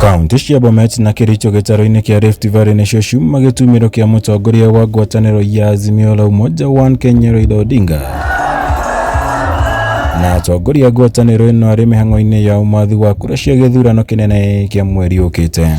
Kaunti cia Bomet na Kericho gĩtarũ-inĩ kĩa Rift Valley nĩcio ciuma gĩtumĩro kĩa mũtongoria wa ngwatanĩro ya Azimio la Umoja One Kenya Raila Odinga na atongoria a ngwatanĩro ĩno arĩ mĩhang'o-inĩ ya ũmathi wa kura cia gĩthurano kĩnene kĩa mweri ũkĩte.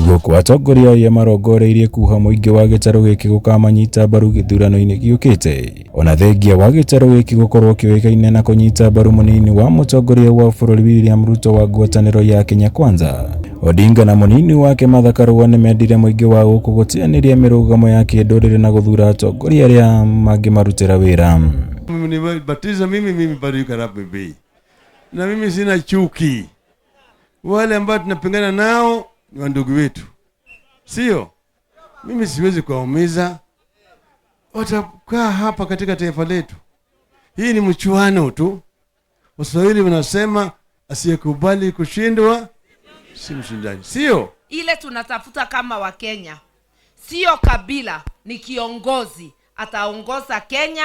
Gũkũ atongoria arĩa marongoreirie kuha mũingĩ wa gĩtarũ gĩkĩ gũkamanyita mbaru gĩthurano-inĩ gĩũkĩte. Ona thengia wa gĩtarũ gĩkĩ gũkorwo kĩũĩkaine na kũnyita mbaru mũnini wa mũtongoria wa bũrũri William Ruto wa ngwatanĩro ya Kenya Kwanza. Odinga na mũnini wake Martha Karua nĩmendire mũingĩ wa gũkũ gũteanĩria mĩrũgamo ya kĩndũrĩrĩ na gũthura atongoria arĩa mangĩmarutĩra wĩra. Mnibatiza mimi, mimi bado yuko Karab. Na mimi sina chuki. Wale ambao tunapingana nao ni wandugu wetu, sio? Mimi siwezi kuwaumiza. Watakaa hapa katika taifa letu. Hii ni mchuano tu. Waswahili wanasema asiyekubali kushindwa si mshindani, sio? Ile tunatafuta kama Wakenya sio kabila, ni kiongozi ataongoza Kenya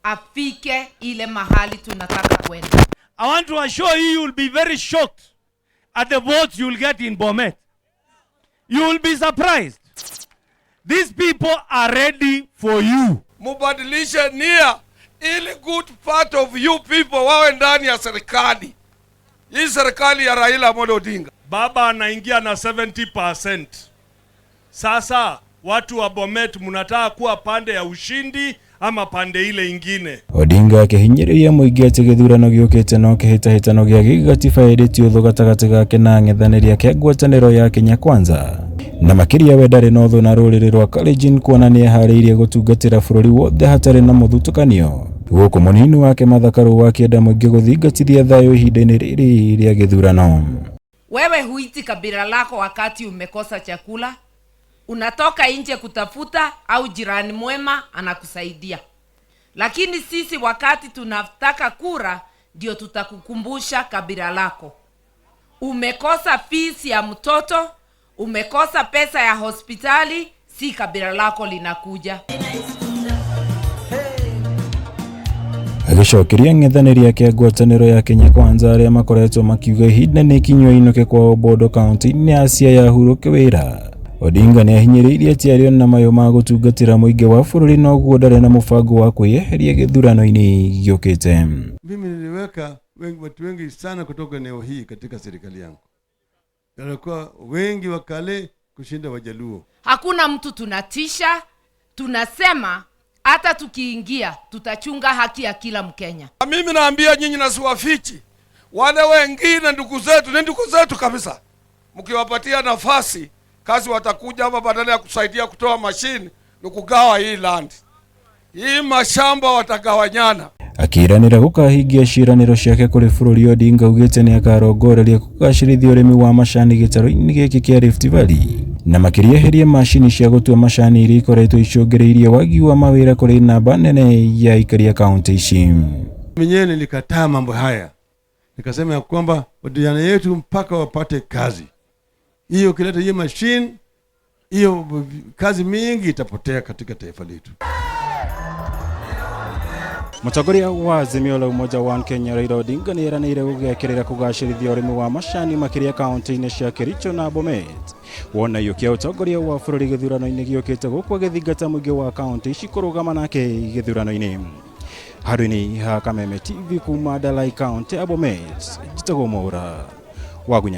afike ile mahali tunataka kwenda. I want to assure you, you will be very shocked at the votes you will get in Bomet. You will be surprised. These people are ready for you. Mubadilishe nia ili good part of you people wawe ndani ya serikali hii, serikali ya Raila Amolo Odinga. Baba anaingia na 70%. Sasa watu wa Bomet mnataka kuwa pande ya ushindi ama pande ile ingine? Odinga akĩhinyĩrĩria mũingĩ atĩ gĩthurano gĩũkĩte no kĩhĩtahĩtano gĩa gĩgatiba ĩndĩ ti ũthũ gatagatĩ gake na ang'ethanĩri ake a ngwatanĩro ya Kenya Kwanza. Na makĩria we ndarĩ na ũthũ na rũrĩrĩ rwa Kalenjin kuona nĩeharĩirie gũtungatĩra bũrũri wothe hatarĩ na mũthutũkanio. Gũkũ mũnini wake Martha Karua akĩenda mũingĩ gũthingatithia thayũ ihinda-inĩ rĩrĩ rĩa gĩthurano. Wewe huiti kabila lako wakati umekosa chakula, unatoka nje kutafuta, au jirani mwema anakusaidia. Lakini sisi wakati tunataka kura, ndio tutakukumbusha kabila lako. Umekosa fees ya mtoto, umekosa pesa ya hospitali, si kabila lako linakuja. Agĩcokeria ang'ethanĩri ake a ngwatanĩro ya Kenya Kwanza arĩa makoretwo makiuga ihinda nĩ ikinyu ainũke kwao Bondo kaunti-inĩ ya Siaya ahurũke wĩra. Odinga nĩahinyĩrĩirie atĩ arĩ na mayũ ma gũtungatĩra mũingĩ wa bũrũri noguo ndarĩ na mũbango wa kwĩyeheria gĩthurano-inĩ gĩũkĩte. Mimi niliweka wengi, watu wengi sana kutoka eneo hii katika serikali yangu, walikuwa wengi Wakale kushinda Wajaluo. Hakuna mtu tunatisha, tunasema hata tukiingia tutachunga haki ya kila Mkenya. Mimi naambia nyinyi na siwafichi, wale wengine ndugu zetu ni ndugu zetu kabisa, mkiwapatia nafasi kazi watakuja hapa, badala ya kusaidia kutoa mashini ni kugawa hii land, hii mashamba watagawanyana. Akĩĩranĩra gũkahingia ciĩranĩro ciake kũrĩ bũrũri Odinga augĩte nĩakarongoreria kũgacĩrithia ũrĩmi wa macani gĩtarũ-inĩ gĩkĩ kĩa Rift Valley na makĩria eherie macini cia gũtua macani iria ikoretwo icũngĩrĩirie wagi wa mawĩra kũrĩ namba nene ya aikari a kaunti ici. Mwenyewe nilikataa mambo haya, nikasema ya kwamba vijana yetu mpaka wapate kazi. Hiyo ukileta hiyo machine, hiyo kazi mingi itapotea katika taifa letu. Mũtongoria wa Azimio la Umoja One Kenya Raila Odinga nĩeranĩire gũgekĩrĩra kũgacĩrithia ũrĩmi wa macani makĩria kaunti-inĩ cia Kericho na Bomet. Wona iyũkia ũtongoria wa bũrũri gĩthurano-inĩ gĩũkĩte gũkũ agĩthingata mũingĩ wa kaunti ici kũrũgama nake gĩthurano-inĩ. Handũ-inĩ ha Kameme TV kuma Dalai kaunti ya Bomet, njĩtagwo Mwaura Wagunya.